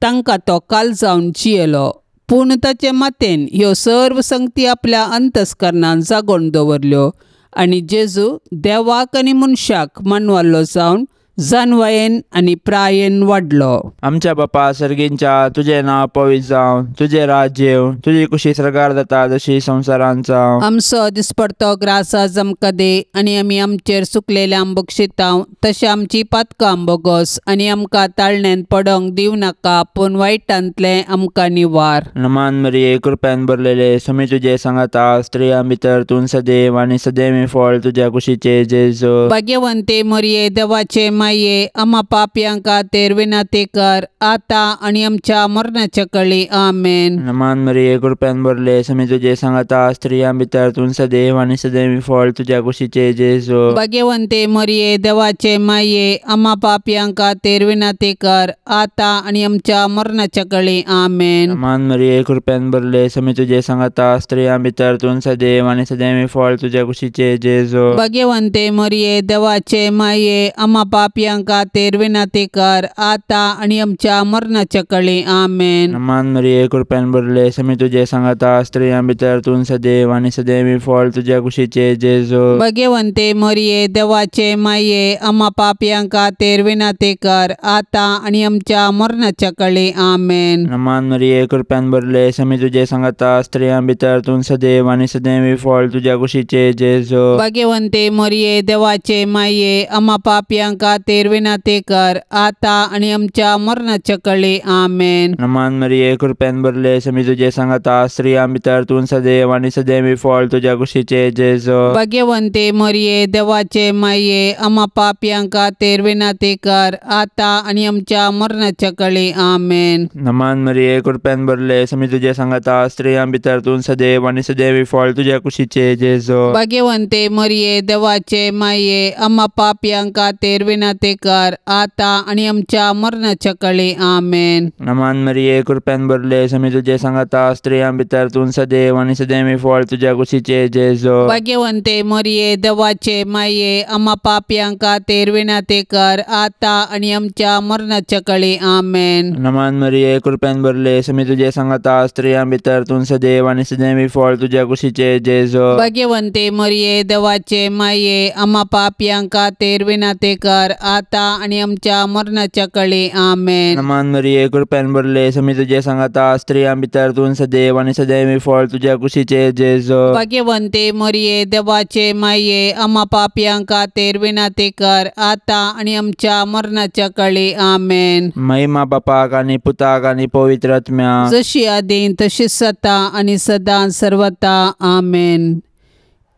Speaker 1: तांकां तो काल जावन जियेलो, पूण ताचे मातेन ह्यो सर्व संगती आपल्या अंतस्करणान जागोवन दवरल्यो आनी जेजू देवाक आनी मनशाक मानवालो जावन जानवायेन आनी प्रायेन वाडलो.
Speaker 2: आमच्या बापा सर्गींच्या तुजें नांव पवित्र जावं, तुजें राज्य येवं, तुजी कुशी सर्गार जाता जशी संवसारांत जावं.
Speaker 1: आमचो दिसपडतो ग्रास आज आमकां दी आनी आमी आमचेर सुकलेल्या बक्षितांव तशें आमची पातकां बोगोस आनी आमकां ताळण्यांत पडोंक दिवं नाका पूण वायटांतलें आमकां निवार.
Speaker 2: नमान मरिये कृपेन भरलेले स्वामी तुजे सांगाता, स्त्रियां भितर तूं सदैव आनी सदैवी फळ तुज्या कुशीचे जेजू.
Speaker 1: भाग्यवंते मरिये देवाचे माये आमा पापयां खातीर विनंती कर आतां आनी आमच्या मरणाच्या कळी. आमेन.
Speaker 2: नमान मरिये कृपेन भरले स्वामी तुजे सांगाता, स्त्रियां भितर तूं सदैव आनी सदैवी फळ तुज्या कुशीचे जेजू.
Speaker 1: भाग्यवंते मरिये देवाचे माये आमा पापयां खातीर विनंती कर आतां आनी आमच्या मरणाच्या कळी. आमेन.
Speaker 2: नमान मरिये कृपेन भरले स्वामी तुजे सांगाता, स्त्रियां भितर तूं सदैव आनी सदैवी फळ तुज्या कुशीचे जेजू.
Speaker 1: भाग्यवंते मरिये देवाचे माये आमा पापयां खातीर विनंती कर आतां आनी आमच्या मरणाच्या कळी. आमेन.
Speaker 2: नमान मरिये कृपेन भरले स्वामी तुजे सांगाता, स्त्रियां भितर तूं सदैव आनी सदैवी फळ तुज्या कुशीचे जेजू.
Speaker 1: भाग्यवंते मरिये देवाचे माये आमा पापयां खातीर विनंती कर आतां आनी आमच्या मरणाच्या कळी. आमेन.
Speaker 2: नमान मरिये कृपेन भरले स्वामी तुजे सांगाता, स्त्रियां भितर तूं सदैव आनी सदैवी फळ तुज्या कुशीचे जेजू.
Speaker 1: भाग्यवंते मरिये देवाचे माये आमा पापयां खातीर विनंती कर आतां आनी आमच्या मरणाच्या कळी. आमेन.
Speaker 2: नमान मरिये कृपेन भरले स्वामी तुजे सांगाता, स्त्रियां भितर तूं सदैव आनी सदैवी फळ तुज्या कुशीचे जेजू.
Speaker 1: भाग्यवंते मरिये देवाचे माये आमा पापयां खातीर विनंती कर आतां आनी आमच्या मरणाच्या कळी. आमेन.
Speaker 2: नमान मरिये कृपेन भरले स्वामी तुजे सांगाता, स्त्रियां भितर तूं सदैव आनी सदैवी फळ तुज्या कुशीचे जेजू.
Speaker 1: भाग्यवंते मरिये देवाचे माये आमा पापयां खातीर विनंती कर आतां आनी आमच्या मरणाच्या कळी. आमेन.
Speaker 2: नमान मरिये कृपेन भरले स्वामी तुजे सांगाता, स्त्रियां भितर तूं सदैव आनी सदैवी फळ तुज्या कुशीचे जेजू.
Speaker 1: भाग्यवंते मरिये देवाचे माये आमा पापयां खातीर विनंती कर आतां आनी आमच्या मरणाच्या कळी. आमेन.
Speaker 2: नमान मरिये कृपेन भरले स्वामी तुजे सांगाता, स्त्रियां भितर तूं सदैव आनी सदैवी फळ तुज्या कुशीचे जेजू.
Speaker 1: भाग्यवंते मरिये देवाचे माये आमा पापयां खातीर विनंती कर आतां आनी आमच्या मरणाच्या कळी. आमेन.
Speaker 2: नमान मरिये कृपेन भरले स्वामी तुजे सांगाता, स्त्रियां भितर तूं सदैव आनी सदैवी फळ तुज्या कुशीचे जेजू.
Speaker 1: भाग्यवंते मरिये देवाचे माये आमा पापयां खातीर विनंती कर आतां आनी आमच्या मरणाच्या कळी. आमेन.
Speaker 2: महिमा बापाक आनी पुताक आनी पवित्र आत्म्याक,
Speaker 1: जशी आदीं तशी सता आनी सदां सर्वता. आमेन.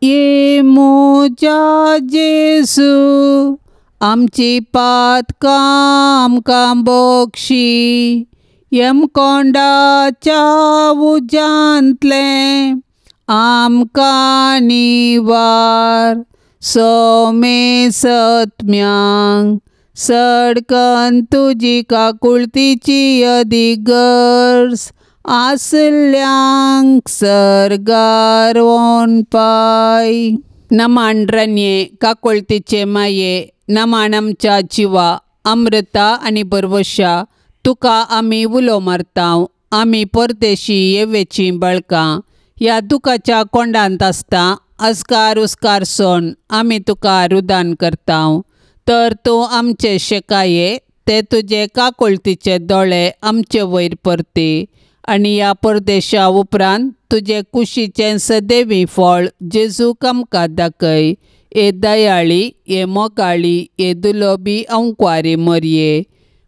Speaker 1: ये मोजा जेजू आमची पातकां आमकां बोक्षी, यमकोंडाच्या उज्यांतलें आमकां निवार, सोमे सत्म्यांक सडकन तुजी काकुळतीची अदीक गरज आसल्यांक सर्गार पाय. नमान रन्ये काकुळतीचे माये, नमान आमच्या जिवा अमृता आनी बरवशा, तुका आमी उलो मारतांव. आमी परदेशी येवेचीं बळकां ह्या दुखाच्या कोंडांत आसता अस्कार उस्कार सोन आमी तुका रुदान करतांव. तर तूं आमचे शेकाये ते तुजे काकुळतीचे दोळे आमचे वयर परती आनी ह्या परदेशा उपरांत तुजे कुशीचें सदैवी फळ जेजूक आमकां दाखय. ए दयाळी, ए मोगाळी, ए दुलोबी अंकवारी मरये,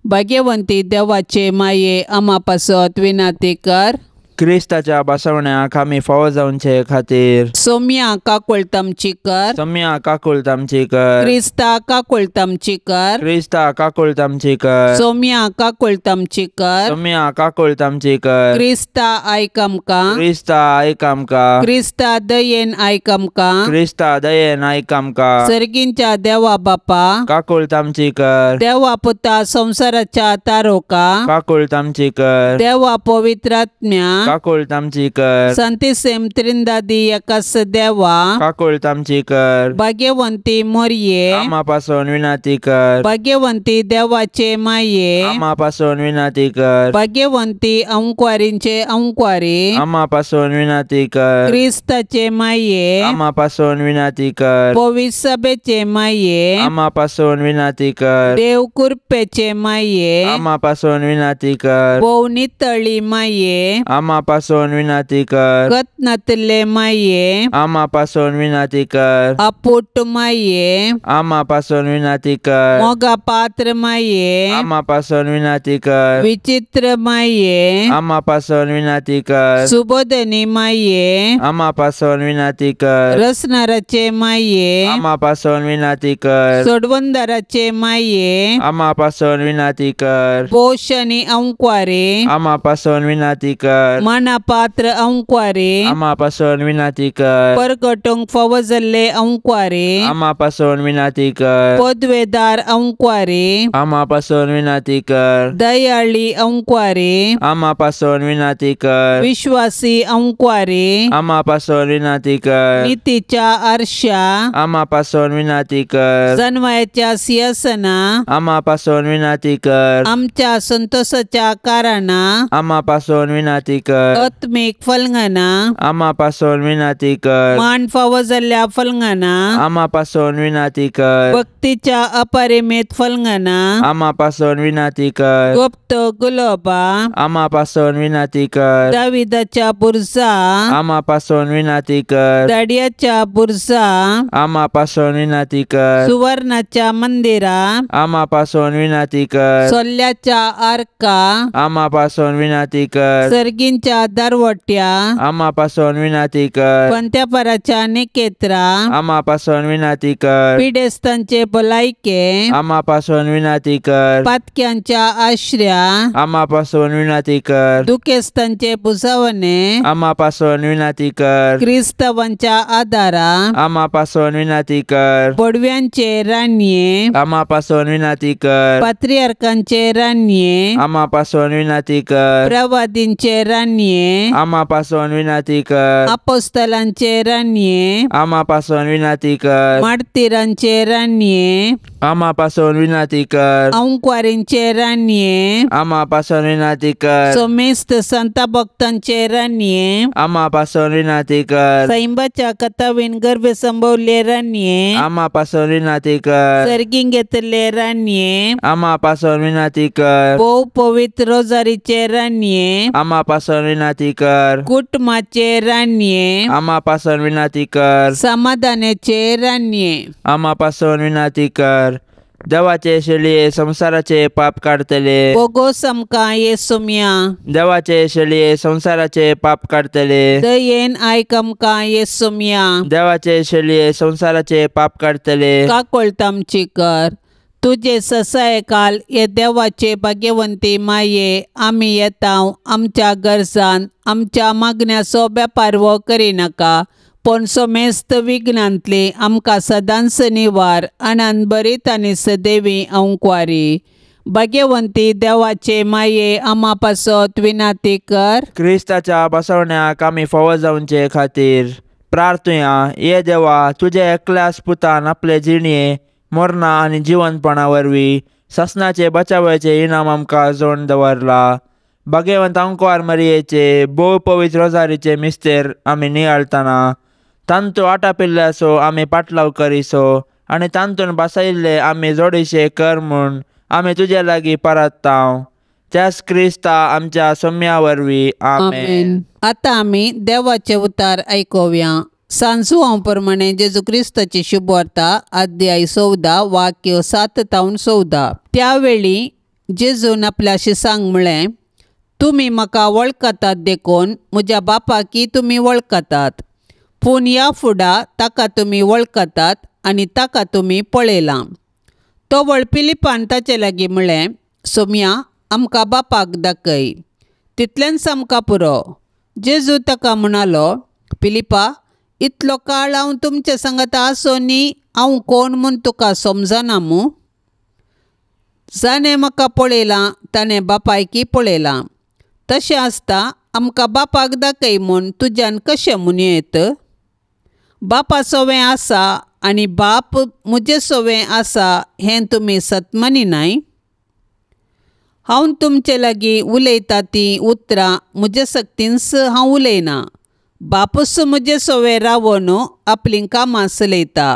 Speaker 1: भाग्यवंती देवाचे माये आमा पासत विनंती कर.
Speaker 2: क्रिस्ताच्या बसवण्याक आमी फावो जावचे खातीर
Speaker 1: सोम्या काकुळट आमची कर,
Speaker 2: सोम्या काकुळट आमची कर,
Speaker 1: क्रिस्ता काकुळट आमची कर,
Speaker 2: क्रिस्ता काकुळट आमची कर,
Speaker 1: सोम्या काकुळट आमची कर,
Speaker 2: सोम्या काकुळट आमची कर,
Speaker 1: क्रिस्ता आयक आमकां,
Speaker 2: क्रिस्ता आयक आमकां,
Speaker 1: क्रिस्ता दयेन आयक आमकां,
Speaker 2: क्रिस्ता दयेन आयक आमकां,
Speaker 1: सर्गींच्या देवा बापा
Speaker 2: काकुळट आमची कर,
Speaker 1: देवा पुता संवसाराच्या तारोका
Speaker 2: काकुळट आमची कर,
Speaker 1: देवा पवित्रात्म्या
Speaker 2: काकुळट आमची कर।
Speaker 1: संतिसेम त्रिंदादी एकास देवा
Speaker 2: काकुळट आमची कर।
Speaker 1: भाग्यवंती मोरये
Speaker 2: आमा पासून विनंती कर।
Speaker 1: भाग्यवंती देवाचे माये
Speaker 2: आमा पासून विनंती कर।
Speaker 1: भाग्यवंती अंकवारींचे अंकवारी
Speaker 2: आमा पासून विनंती कर।
Speaker 1: क्रिस्ताचे माये
Speaker 2: आमा पासून विनंती कर।
Speaker 1: पवित्र सभेचे माये
Speaker 2: आमा पासून विनंती कर।
Speaker 1: देव कृपेचे माये
Speaker 2: आमा पासून विनंती कर।
Speaker 1: भोवनितळी माये
Speaker 2: आमा पासून विनंती कर।
Speaker 1: कतनातले माये
Speaker 2: आमा पासून विनंती कर।
Speaker 1: अपुट माये
Speaker 2: आमा पासून विनंती कर।
Speaker 1: मोगा पात्र माये
Speaker 2: आमा पासून विनंती कर।
Speaker 1: विचित्र माये
Speaker 2: आमा पासून विनंती कर।
Speaker 1: सुबोधनी माये
Speaker 2: आमा पासून विनंती कर।
Speaker 1: रसनाराचे माये
Speaker 2: आमा पासून विनंती कर।
Speaker 1: सोडवंदाराचे माये
Speaker 2: आमा पासून विनंती कर।
Speaker 1: पोषणी अंकवारे
Speaker 2: आमा पासून विनंती कर।
Speaker 1: मानापात्र अंकवारे
Speaker 2: आमा पासून विनंती कर।
Speaker 1: परगटूंक फावो जाल्ले अंकवारे
Speaker 2: आमा पासून विनंती कर।
Speaker 1: पदवेदार अंकवारे
Speaker 2: आमा पासून विनंती कर।
Speaker 1: दयाळी अंकवारे
Speaker 2: आमा पासून विनंती कर।
Speaker 1: विश्वासी अंकवारे
Speaker 2: आमा पासून विनंती कर।
Speaker 1: नीतीच्या आरशा
Speaker 2: आमा पासून विनंती कर।
Speaker 1: जनवायाच्या सिंहासना
Speaker 2: आमा पासून विनंती कर।
Speaker 1: आमच्या संतोषाच्या कारणा
Speaker 2: आमा पासून विनंती कर।
Speaker 1: आत्मिक फलंगना
Speaker 2: आमा पासून विनंती कर।
Speaker 1: मान फावो जाल्ल्या फलंगना
Speaker 2: आमा पासून विनंती कर।
Speaker 1: भक्तीच्या अपरिमित फलंगना
Speaker 2: आमा पासून विनंती कर।
Speaker 1: गुप्त गुलोबा
Speaker 2: आमा पासून विनंती कर।
Speaker 1: दाविदाच्या बुरजा
Speaker 2: आमा पासून विनंती कर।
Speaker 1: दाडियाच्या बुरजा
Speaker 2: आमा पासून विनंती कर।
Speaker 1: सुवर्णाच्या मंदिरा
Speaker 2: आमा पासून विनंती कर।
Speaker 1: सोल्ल्याच्या आर्का
Speaker 2: आमा पासून विनंती कर।
Speaker 1: सर्गींच्या दरवट्या
Speaker 2: आमा पासून विनंती कर।
Speaker 1: पंत्यापराच्या निकेत्रा
Speaker 2: आमा पासून विनंती कर।
Speaker 1: पिडेस्तांचे भलायके
Speaker 2: आमा पासून विनंती कर।
Speaker 1: पातक्यांच्या आश्र्या
Speaker 2: आमा पासून विनंती कर।
Speaker 1: दुखेस्तांचे पुजवणे
Speaker 2: आमा पासून विनंती कर।
Speaker 1: क्रिस्तावांच्या आदारा
Speaker 2: आमा पासून विनंती कर।
Speaker 1: पडव्यांचे राणये
Speaker 2: आमा पासून विनंती कर।
Speaker 1: पात्रियार्कांचे राणये
Speaker 2: आमा पासून विनंती कर।
Speaker 1: प्रवादींचे राणये
Speaker 2: आमा पासून विनंती कर।
Speaker 1: अपोस्तलांचे राणये
Speaker 2: आमा पासून विनंती कर।
Speaker 1: मार्तीरांचे राणये
Speaker 2: आमा पासून विनंती कर।
Speaker 1: अंकवारींचे राणये
Speaker 2: आमा पासून विनंती कर।
Speaker 1: समेस्त संत भक्तांचे राणये
Speaker 2: आमा पासून विनंती कर।
Speaker 1: सैंबाच्या कथावीन गर्भ संभवले राणये
Speaker 2: आमा पासून विनंती कर।
Speaker 1: सर्गीं घेतले राणये
Speaker 2: आमा पासून विनंती कर।
Speaker 1: भोव पवित्र रोजारीचे राणये
Speaker 2: आमा पासून विनंती कर।
Speaker 1: कुटुंबाचे राणये
Speaker 2: आमा पासून विनंती कर।
Speaker 1: समाधानाचे राणये
Speaker 2: आमा पासून विनंती कर। देवाचे शेळये संसाराचे पाप काडतले
Speaker 1: बोगोस आमकां येसुम्या
Speaker 2: देवाचे शेळये संसाराचे पाप काडतले
Speaker 1: दयेन आयक आमकां येसुम्या
Speaker 2: देवाचे शेळये संसाराचे पाप काडतले
Speaker 1: काकोळत आमची कर। तुजे ससायकाल हे देवाचे भाग्यवंती माये आमी येता आमच्या गरजान आमच्या मागण्याचो बेपारवो करिनाका पूण समेस्त विघ्नांतली आमकां सदांच निवार आनंद बरीत आनी सदैवी अंकवारी भाग्यवंती देवाचे माये आमा पासत विनाती कर।
Speaker 2: क्रिस्ताच्या बसवण्याक आमी फावो जावचे खातीर प्रार्थुया। ये देवा, तुज्या एकल्याच पुतान आपले जिणये मरणा आनी जिवनपणा वरवीं सासणाचे बचावाचे इनाम आमकां जोडून दवरला। भाग्यवंत अंकवार मरियेचे भोव पवित्र रोजारीचे मिस्तेर आमी नियाळतना तांतू आटापिल्ल्याचो आमी पाटलाव करिसो आनी तांतून बसयिल्ले आमी जोडीशे कर म्हूण आमी तुजे लागीं परत्तांव त्याच क्रिस्ता आमच्या सोम्या वरवीं आमेन।
Speaker 1: आतां आमी देवाचे उतार आयकुया। सांजुआं प्रमाणे जेजू क्रिस्ताची शुभवार्ता अध्याय 14 वाक्य 7 तावन 14। त्यावेळी जेजून आपल्याशी सांग म्हळें, तुमी म्हाका वळखतात देखून म्हज्या बापाकी तुमी वळखतात, पूण ह्या फुडा ताका तुमी वळखतात आनी ताका तुमी पळयलां। तो वळपिलिपान ताचे लागीं म्हळें, सोम्या आमकां बापाक दाखय, तितलेंच आमकां पुरो। जेजू ताका म्हणालो, पिलिपा, इतलो काळ हांव तुमचे सांगाता आसो न्ही हांव कोण म्हूण तुका समजना मू? जाणें म्हाका पळयलां ताणें बापायकी पळयलां। तशें आसता आमकां बापाक दाखय म्हूण तुज्यान कशें म्हणूं येत? बापा सोवें आसा आनी बाप म्हजे सोवें आसा हें तुमी सत मानिनाय? हांव तुमचे लागीं उलयता तीं उतरां म्हजे सक्तीनच हांव उलयना, बापूच म्हजे सोवें रावन आपलीं कामां चलयता.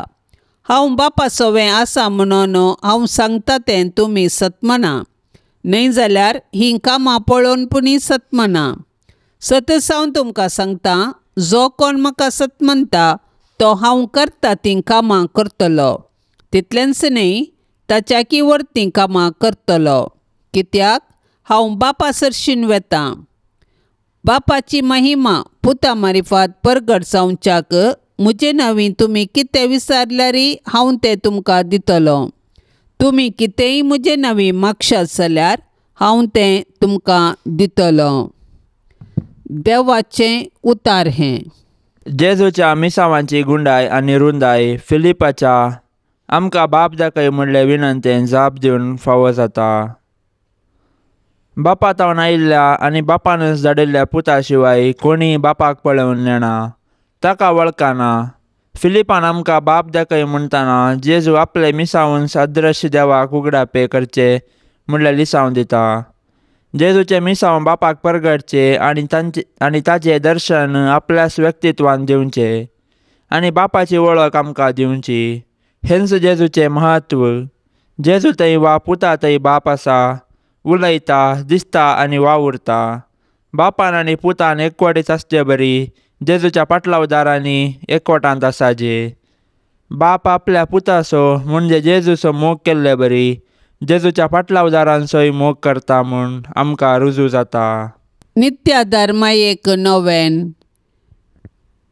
Speaker 1: हांव बापा सोवें आसा म्हणून हांव सांगता तें तुमी सत माना, न्हय जाल्यार हीं कामां पळोवन पुणी सत माना. सतच हांव तुमकां सांगता, जो कोण म्हाका सत मानता तो हांव करता तीं कामां करतलो, तितलेंच न्हय ताच्याकी वरतीं कामां करतलो, कित्याक हांव बापा सरशीन वेतां. बापाची महिमा पुता मारिफात परगट जावच्याक म्हजे नांवी तुमी कितें विचारल्यारय हांव तें तुमकां दितलो. तुमी कितेंय म्हजे नांवी मागशात जाल्यार हांव तें तुमकां दितलो. देवाचें उतार हें.
Speaker 2: जेजूच्या मिसावांची गुंडाय आनी रुंदाय फिलिपाच्या आमकां बाप दाखय म्हणले विनंतेन जाप दिवन फावो जाता. बापा तावन आयिल्ल्या आनी बापानच धाडिल्ल्या पुता शिवाय कोणीय बापाक पळोवन नेणा, ताका वळखना. फिलिपान आमकां बाप दाखय म्हणटना जेजू आपले मिसावन अदृश्य देवाक उगडापे करचे म्हणल्यार लिसांव दिता. जेजूचे मिसांव बापाक परगटचे आनी तांचे आनी ताचें दर्शन आपल्याच व्यक्तित्वान दिवचें आनी बापाची वळख आमकां दिवची. हेंच जेजूचें म्हत्व. जेजू थंय वा पुता थंय बाप आसा, उलयता, दिसता आनी वावुरता. बापान आनी पुतान एकवटीत आसचे बरी जेजूच्या पाटलावदारांनी एकवटांत आसा. जे बाप आपल्या पुताचो म्हणजे जेजूचो मोग केल्ले बरी जेजूच्या पाटलावदारांचोय मोग करता म्हूण आमकां रुजू जाता.
Speaker 1: नित्यादार मायेक नोवेन.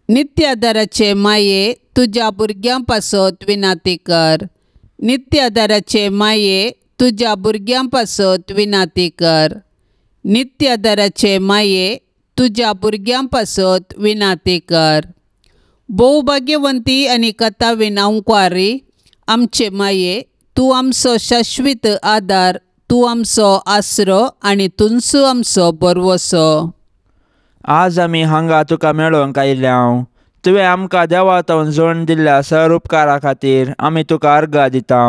Speaker 1: नित्यादाराचे माये तुज्या भुरग्यां पासत विनाती कर. नित्यादाराचे माये तुज्या भुरग्यां पासत विनाती कर. नित्यादाराचे माये तुज्या भुरग्यां पासत विनाती कर. भोव भाग्यवंती आनी कथावीन अंकवारी आमचे माये, तूं आमचो शाश्वीत आदार, तूं आमचो आसरो आनी तुंचो आमचो बरवसो.
Speaker 2: आज आमी हांगा तुका मेळोवंक आयिल्ले हांव. तुवें आमकां देवातून जोडून दिल्ल्या सर उपकारा खातीर आमी तुका अर्गां दिता.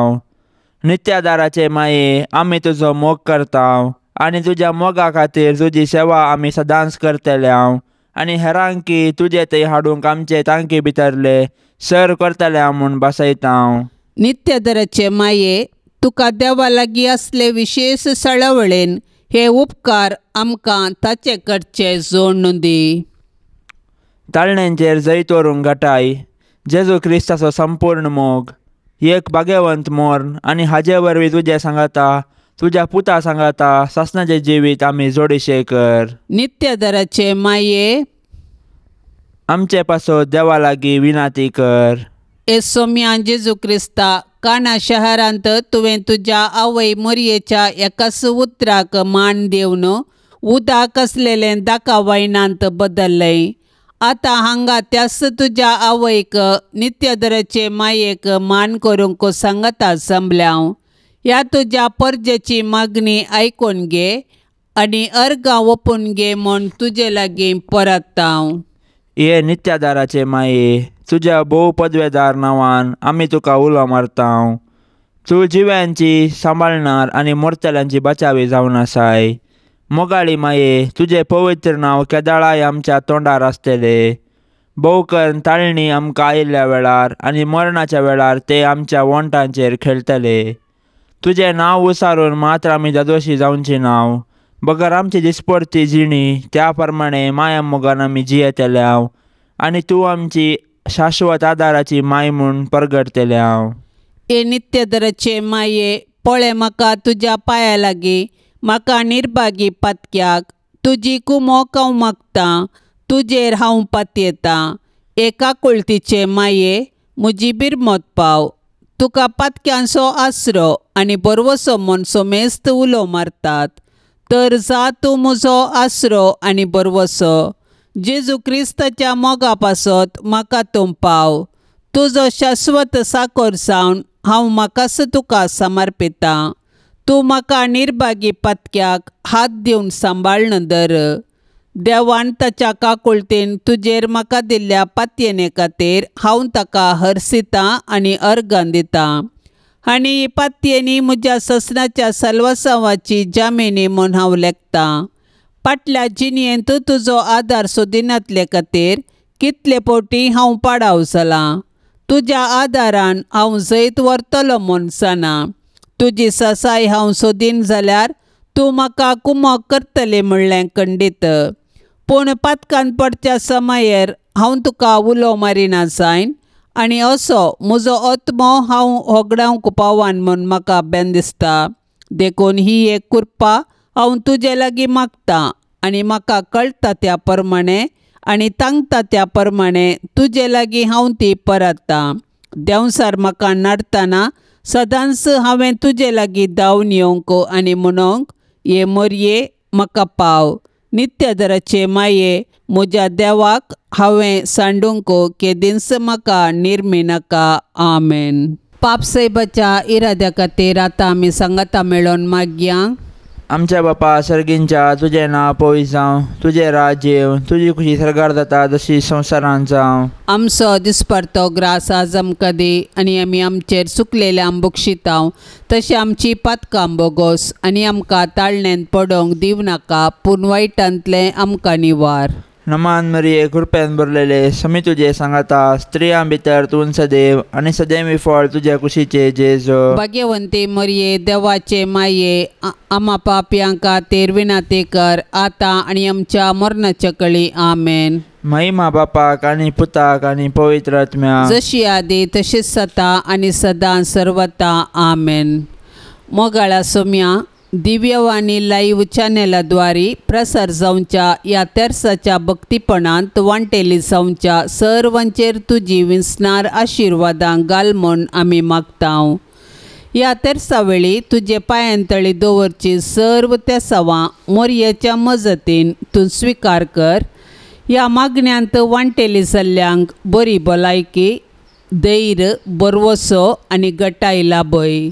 Speaker 2: नित्यादाराचे माये आमी तुजो मोग करता आनी तुज्या मोगा खातीर तुजी सेवा आमी सदांच करतले हांव आनी हेरांकी तुजे थंय हाडूंक आमचे तांकी भितरले सर करतले हांव म्हूण बसयता हांव.
Speaker 1: नित्यादाराचे माये तुका देवा लागीं आसले विशेश सळवळेन हे उपकार आमकां ताचे कडचे जोडून दी.
Speaker 2: ताळण्यांचेर जैत व्हरूंक घटाय जेजू क्रिस्ताचो संपूर्ण मोग, एक भाग्यवंत मोर्न आनी हाजे वरवीं तुजें सांगाता तुज्या पुता सांगाता सासणाचें जिवीत आमी जोडीशें कर.
Speaker 1: नित्यादाराचे माये
Speaker 2: आमचे पासत देवा लागीं विनाती कर.
Speaker 1: ए सोम्या जेजू क्रिस्ता, काना शहरांत तुवें तुज्या आवय मोरयेच्या एकाच उतराक मान दिवन उदक आसलेलें दाका वायनांत बदल्लें. आतां हांगा त्याच तुज्या आवयक नित्यादाराचे मायेक मान करूंक सांगता जमल्या. ह्या तुज्या परजेची मागणी आयकून घे आनी अर्गां ओपून घे म्हूण तुजे लागीं परत हांव.
Speaker 2: हे नित्यादाराचे माये, तुज्या भोव पदवेदार नांवान आमी तुका उलो मारता. तूं जिव्यांची सांबाळणार आनी मोरतल्यांची बचावी जावन आसाय. मोगाळी माये, तुजें पवित्र नांव केदाळाय आमच्या तोंडार आसतलें. भोव करून ताळणी आमकां आयिल्ल्या वेळार आनी मरणाच्या वेळार ते आमच्या वोंटांचेर खेळटले. तुजें नांव उसारून मात्र आमी जादोशी जावची नांव, बगर आमची दिसपडती जिणी त्या प्रमाणे माया मोगान आमी जियेतले हांव आनी तूं आमची शाश्वत आदाराची माय म्हूण परगटतले हांव.
Speaker 1: हे नित्यदराचे माये, पळय म्हाका तुज्या पांया लागीं, म्हाका निर्भागी पातक्याक तुजी कुमोक हांव मागतां, तुजेर हांव पातयेतां. एका कुळतीचे माये, म्हजी बिरमत पाव. तुका पातक्यांचो आसरो आनी बरवसो म्हूण सोमेस्त उलो मारतात, तर जा तूं म्हजो आसरो आनी बरवसो. जेजू क्रिस्ताच्या मोगा पासत म्हाका तूं पाव. तुजो शाश्वत साकोर जावन हांव म्हाकाच तुका समर्पितां. तूं म्हाका निर्भागी पातक्याक हात दिवन सांबाळन धर. देवान ताच्या काकुळतेन तुजेर म्हाका दिल्ल्या पातयेने खातीर हांव ताका हरसितां आनी अर्गां दितां आनी ही पातयेनी म्हज्या ससनाच्या सलवसांवाची जामिनी म्हूण हांव लेखतां. फाटल्या जिणयेंत तुजो आदार सोदिनातले खातीर कितले फावटी हांव पाडाव जालां. तुज्या आदारान हांव जैत व्हरतलो म्हूण जाणा. तुजी ससाय हांव सोदीन जाल्यार तूं म्हाका कुमक करतली म्हणलें खंडीत. पूण पातकान पडच्या समयेर हांव तुका उलो मारिना जायन आनी असो म्हजो आत्मो हांव होगडावंक पावन म्हूण म्हाका बेन दिसता. देखून ही एक कृपा हांव तुजे लागीं मागतां आनी म्हाका कळटा त्या प्रमाणें आनी तांकता त्या प्रमाणें तुजे लागीं हांव ती परततां. देंवसार म्हाका नाडतना सदांच हांवें तुजे लागीं धांवन येवंक आनी म्हणोंक ये मोरये म्हाका पाव. नित्यदराचे माये म्हज्या देवाक हांवें सांडूंक केदींच म्हाका निर्मिनाका. आमेन. पापसायबाच्या इराद्या खातीर आतां आमी सांगाता मेळोवन मागया.
Speaker 2: आमच्या बापा सर्गींच्या तुजें नांव पवित्र जावं, तुजें राज्य येवं, तुजी खुशी सर्गार जाता तशी संवसारांत जावं.
Speaker 1: आमचो दिसपडतो ग्रास आज आमकां दी आनी आमी आमचेर सुकलेल्या बक्षितांव तशें आमची पातकां बोगोस आनी आमकां ताळण्यांत पडोवंक दिवं नाका पूण वायटांतलें आमकां निवार.
Speaker 2: नमान मरिये कृपेन भरलेले समी तुजे सांगाता, स्त्रियां भितर तूं सदैव आनी सदैवी फळ तुज्या कुशीचे जेजू.
Speaker 1: भाग्यवंती मरिये देवाचे माये आमा पापयां खातीर विनंती कर आतां आनी आमच्या मरणाच्या कळी. आमेन.
Speaker 2: महिमा बापाक आनी पुताक आनी पवित्र आत्म्याक,
Speaker 1: जशी आदी तशीच सता आनी सदां सर्वता. आमेन. मोगाळा सोम्या, दिव्यवाणी लाईव्ह चॅनलाद्वारे प्रसार जावच्या ह्या तेर्साच्या भक्तीपणांत वांटेली जावच्या सर्वांचेर तुजी विंचणार आशिर्वादां घाल म्हूण आमी मागता. ह्या तेर्सा वेळी तुजे पांयांतळी दवरची सर्व तेसावां मोरयेच्या मजतीन तूं स्विकार कर. ह्या मागण्यांत वांटेली जाल्ल्यांक बरी भलायकी, धैर्य, बरवसो आनी गटाय लाभय.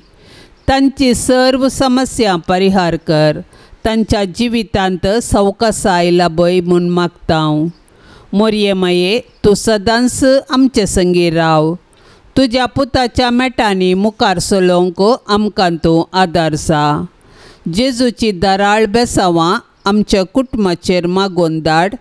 Speaker 1: तांची सर्व समस्या परिहार कर. तांच्या जिवितांत सवकासाय लाभय म्हूण मागता. मोरये माये तूं सदांच आमचे संगी राव. तुज्या पुताच्या मेटांनी मुखार चलोवंक आमकां तूं आदार जा. जेजूची दराळ बेसावां आमच्या कुटुंबाचेर मागोवन धाड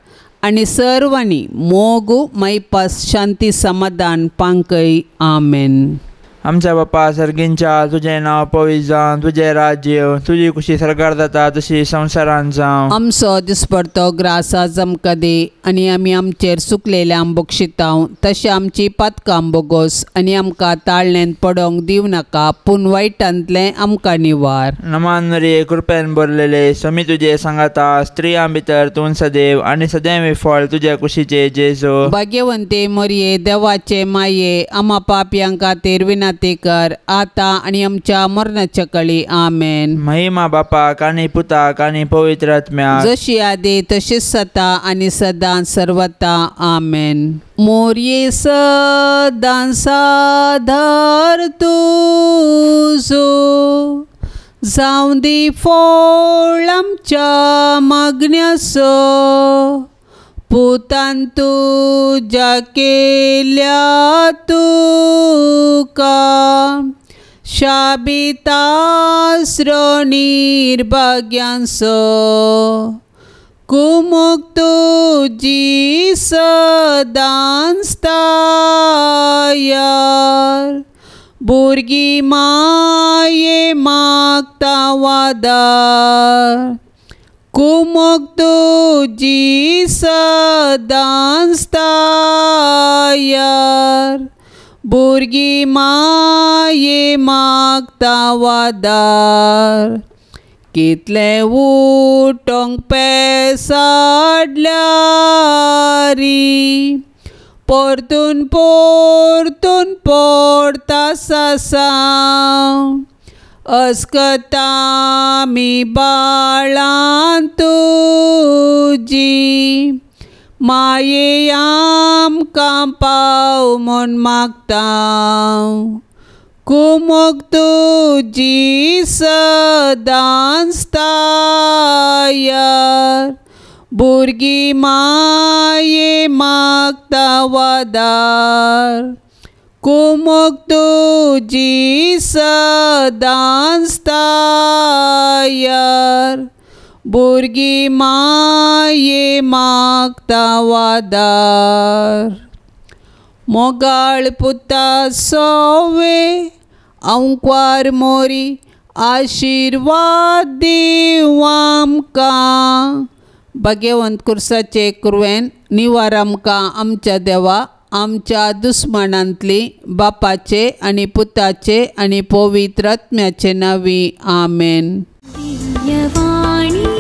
Speaker 1: आनी सर्वांनी मोग मायपास शांती समाधान पांकय. आमेन.
Speaker 2: आमच्या बापा सर्गींच्या तुजें नांव पवित्र जावं, तुजें राज्य येवं, तुजी खुशी सर्गार जाता तशी संवसारांत जावं.
Speaker 1: आमचो दिसपडतो ग्रास आज आमकां दी आनी आमी आमचेर सुकलेल्या बक्षितांव तशें आमची पातकां बोगोस आनी आमकां ताळण्यांत पडोवंक दिवं नाका पूण वायटांतलें आमकां निवार.
Speaker 2: नमान मरिये कृपेन भरलेले समी तुजे सांगाता, स्त्रियां भितर तूं सदैव आनी सदैव फळ तुज्या कुशीचे जेजू.
Speaker 1: भाग्यवंती मरिये देवाचे माये आमा पापयां खातीर विनंती कर आतां आनी आमच्या मरणाच्या कळी. आमेन.
Speaker 2: महिमा बापाक आनी पुताक आनी पवित्र आत्म्याक,
Speaker 1: जशी आदी तशीच सता आनी सदां सर्वता. आमेन. मोरये सदां सादार तुजो जावं दी फळ आमच्या मागण्याचो, पुतान तुज्या केल्या तुका शाबितास्रो निर्भाग्यांचो, कुमक तुजी सदांच तयार, भुरगीं माये मागता वादार, कुमक तुजी सदांच तयार, भुरगीं माये मागता वादार. कितलें उठोंक पेसाडल्यारी परतून परतून पडता सासांव, अस्कता आमी बाळां तुजी माये आमकां पाव म्हूण मागता. कुमक तुजी सदांच तयार, भुरगीं माये मागता वादार कुमोक तुजी सदांच तयार भुरगीं माये मागता वादार मोगाळ पुता सोवे अंकवार मोरी आशिर्वाद दीव आमकां भाग्यवंत कुर्साचे कुरवेन निवार आमकां आमच्या देवा आमच्या दुस्मानांतली बापाचे आनी पुताचे आनी पवित्र आत्म्याचे नांवी आमेन.
Speaker 3: दिव्यवाणी.